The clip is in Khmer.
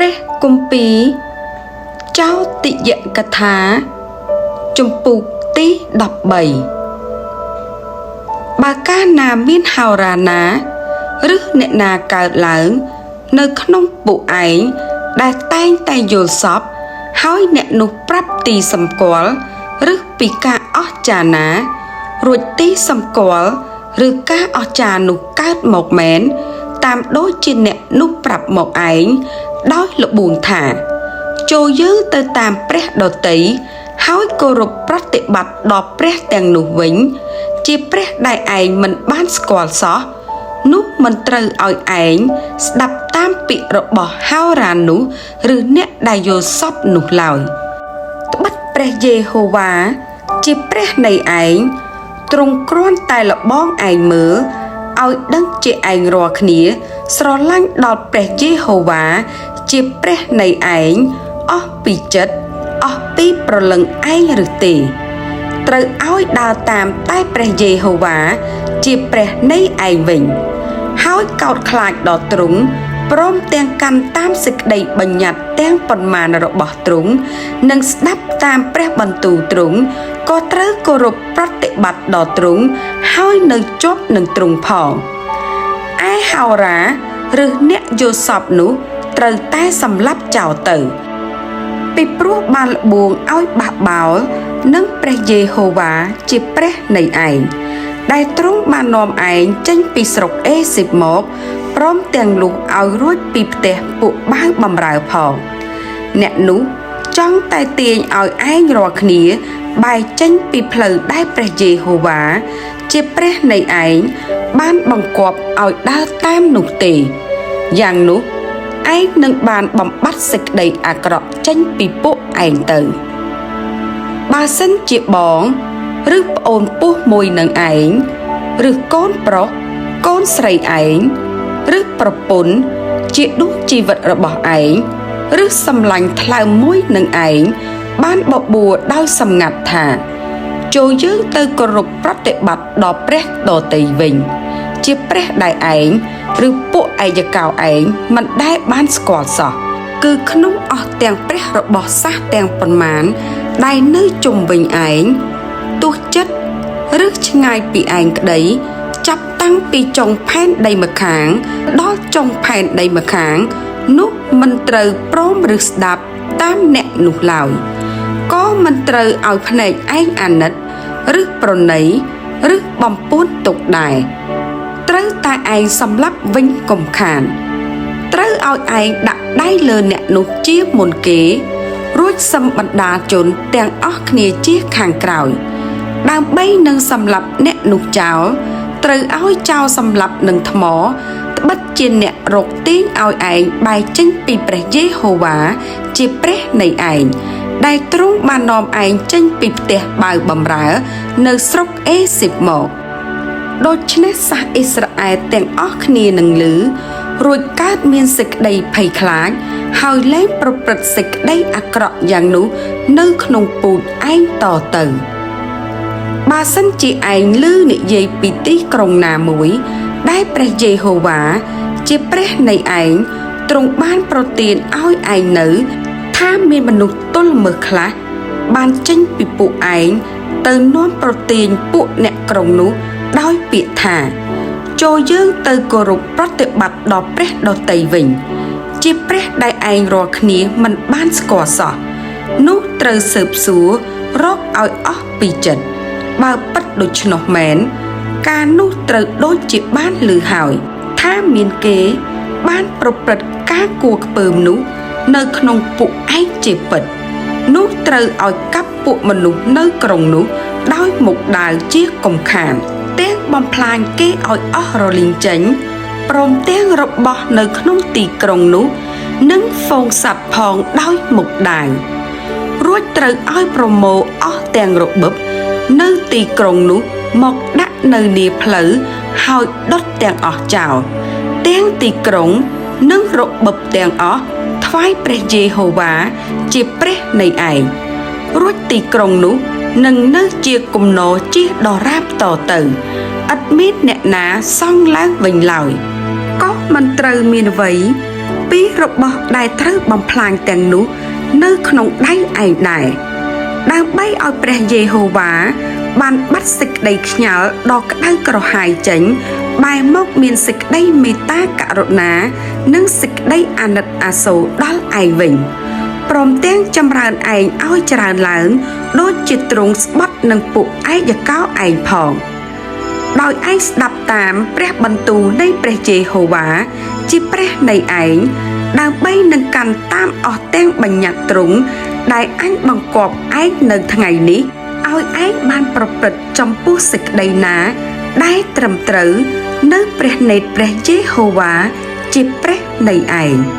ព្រះគម្ពីរចោទិយកថាជំពូកទី13បើកាលណាមានហោរាណាឬអ្នកណាកើតឡើង នៅក្នុងពួកឯងដែលតែងតែយល់សពហើយអ្នកនោះប្រាប់ទីសម្គាល់ឬពីការអស្ចារ្យណា រួចទីសម្គាល់ឬការអស្ចារ្យនោះកើតមកមែនតាមដូចជាអ្នកនោះប្រាប់មកឯងដោយល្បួងថា ចូលយើងទៅតាមព្រះដទៃហើយគោរពប្រតិបត្តិដល់ព្រះទាំងនោះវិញ ជាព្រះដែលឯងមិនបានស្គាល់សោះនោះមិនត្រូវឲ្យឯងស្ដាប់តាមពាក្យរបស់ហោរានោះឬអ្នកដែលយល់សពនោះឡើយ ត្បិតព្រះយេហូវ៉ាជាព្រះនៃឯងទ្រង់គ្រាន់តែលបងឯងមើលឲ្យដឹងជាឯងរាល់គ្នា ស្រឡាញ់ដល់ព្រះយេហូវ៉ាជាព្រះនៃឯងអស់ពីចិត្តអស់ពីព្រលឹងឯងឬទេ ត្រូវឲ្យដើរតាមតែព្រះយេហូវ៉ាជាព្រះនៃឯងវិញ ហើយកោតខ្លាចដល់ទ្រង់ព្រមទាំងកាន់តាមសេចក្តីបញ្ញត្តិទាំងប៉ុន្មានរបស់ទ្រង់និងស្ដាប់តាមព្រះបន្ទូលទ្រង់ក៏ត្រូវគោរពប្រតិបត្តិដល់ទ្រង់ហើយនៅជាប់នឹងទ្រង់ផងឯហោរាឬអ្នកយល់សពនោះត្រូវតែសម្លាប់ចោលទៅ ពីព្រោះបានល្បួងឲ្យបះបោលនិងព្រះយេហូវ៉ាជាព្រះនៃឯងដែលទ្រង់បាននាំឯងចេញពីស្រុកអេស៊ីបមកព្រមទាំងលុះឲ្យរួចពីផ្ទះពួកបាវបំរើផងអ្នកនោះចង់តែទាញឲ្យឯងរាល់គ្នាបែរចេញពីផ្លូវដែលព្រះយេហូវ៉ាជាព្រះនៃឯងបានបង្គាប់ឲ្យដើរតាមនោះទេយ៉ាងនោះឯងនឹងបានបំបត្តិសេចក្តីអាក្រក់ចេញពីពួកឯងទៅបើសិនជាបងឬប្អូនពោះមួយនឹងឯងឬកូនប្រុសកូនស្រីឯងឬប្រពន្ធជាដួងជីវិតរបស់ឯងឬសម្លាញ់ថ្លើមមួយនឹងឯងបានបបួលដោយសម្ងាត់ថាចូលយើងទៅគោរពប្រតិបត្តិដល់ព្រះដទៃវិញ ជាព្រះដែលឯងឬពួកឯកោឯងមិនដែលបានស្គាល់សោះគឺក្នុងអស់ទាំងព្រះរបស់សាសទាំងប៉ុន្មានដែលនៅជុំវិញឯងទោះចិត្តឬឆ្ងាយពីឯងក្តីចាប់តាំងពីចុងផែនដីម្ខាង ដល់ចុងផែនដីម្ខាង នោះមិនត្រូវព្រមឬស្ដាប់តាមអ្នកនោះឡើយក៏មិនត្រូវឲ្យភ្នែកឯងអាណិតឬប្រណីឬបំពួនទុកដែរត្រូវតែឯងសម្លាប់វិញកុំខាន ត្រូវឲ្យឯងដាក់ដៃលើអ្នកនោះជាមុនគេ រួចសឹមបណ្ដាជនទាំងអស់គ្នាជាខាងក្រោយ ដើម្បីនឹងសម្លាប់អ្នកនោះចោលត្រូវឲ្យចោលសម្លាប់នឹងថ្មត្បិតជាអ្នករកទាញឲ្យឯងបែរចេញពីព្រះយេហូវ៉ាជាព្រះនៃឯងដែលទ្រង់បាននាំឯងចេញពីផ្ទះបាវបំរើ នៅស្រុកអេស៊ីបមក ដូច្នេះសាសអ៊ីស្រាអែលទាំងអស់គ្នានឹងឮរួចកើតមានសេចក្តីភ័យខ្លាច ហើយលែងប្រព្រឹត្តសេចក្តីអាក្រក់យ៉ាងនោះនៅក្នុងពូជឯងតទៅបើសិនជាឯងឮនិយាយពីទីក្រុងណាមួយ ដែលព្រះយេហូវ៉ាជាព្រះនៃឯងទ្រង់បានប្រទានឲ្យឯងនៅ ថាមានមនុស្សទល់ល្មើសខ្លះបានចេញពីពួកឯងទៅនាំប្រទាញពួកអ្នកក្រុងនោះដោយពាក្យថាចូលយើងទៅគោរពប្រតិបត្តិដល់ព្រះដទៃវិញ ជាព្រះដែលឯងរាល់គ្នាមិនបានស្គាល់សោះនោះត្រូវស៊ើបសួររកឲ្យអស់ពីចិត្តបើពិតដូច្នោះមែនការនោះត្រូវដូចជាបានឮហើយថាមានគេបានប្រព្រឹត្តការគួរខ្ពើមនោះនៅក្នុងពួកឯងជាពិតនោះត្រូវឲ្យកាប់ពួកមនុស្សនៅក្រុងនោះដោយមុខដាវជាកុំខានទាំងបំផ្លាញគេឲ្យអស់រលីងចេញព្រមទាំងរបស់នៅក្នុងទីក្រុងនោះនិងហ្វូងសត្វផងដោយមុខដាវរួចត្រូវឲ្យប្រមូលអស់ទាំងរបឹបនៅទីក្រុងនោះមកដាក់នៅនាផ្លូវហើយដុតទាំងអស់ចោលទាំងទីក្រុងនិងរបឹបទាំងអស់ថ្វាយព្រះយេហូវ៉ាជាព្រះនៃឯងរួចទីក្រុងនោះនឹងនៅជាគំនរជាដរាបតទៅឥតមានអ្នកណាសង់ឡើងវិញឡើយក៏មិនត្រូវមានអ្វី ពីរបស់ដែលត្រូវបំផ្លាញទាំងនោះនៅក្នុងដៃឯងដែរដើម្បីឲ្យព្រះយេហូវ៉ាបានបាត់សេចក្តីខ្ញាល់ដ៏ក្តៅក្រហាយចេញបែរមកមានសេចក្តីមេត្តាករុណានិងសេចក្តីអាណិតអាសូរដល់ឯងវិញព្រមទាំងចម្រើនឯងឲ្យច្រើនឡើងដូចជាទ្រង់ស្បត់នឹងពួកឯកកោឯងផងដោយឯងស្ដាប់តាមព្រះបន្ទូលនៃព្រះយេហូវ៉ាជាព្រះនៃឯងដើម្បីនឹងកាន់តាមអស់ទាំងបញ្ញត្តិទ្រង់ដែលអញបង្គាប់ឯងនៅថ្ងៃនេះឲ្យឯងបានប្រព្រឹត្តចំពោះសេចក្តីណាដែលត្រឹមត្រូវនៅព្រះនេត្រព្រះយេហូវ៉ាជាព្រះនៃឯង។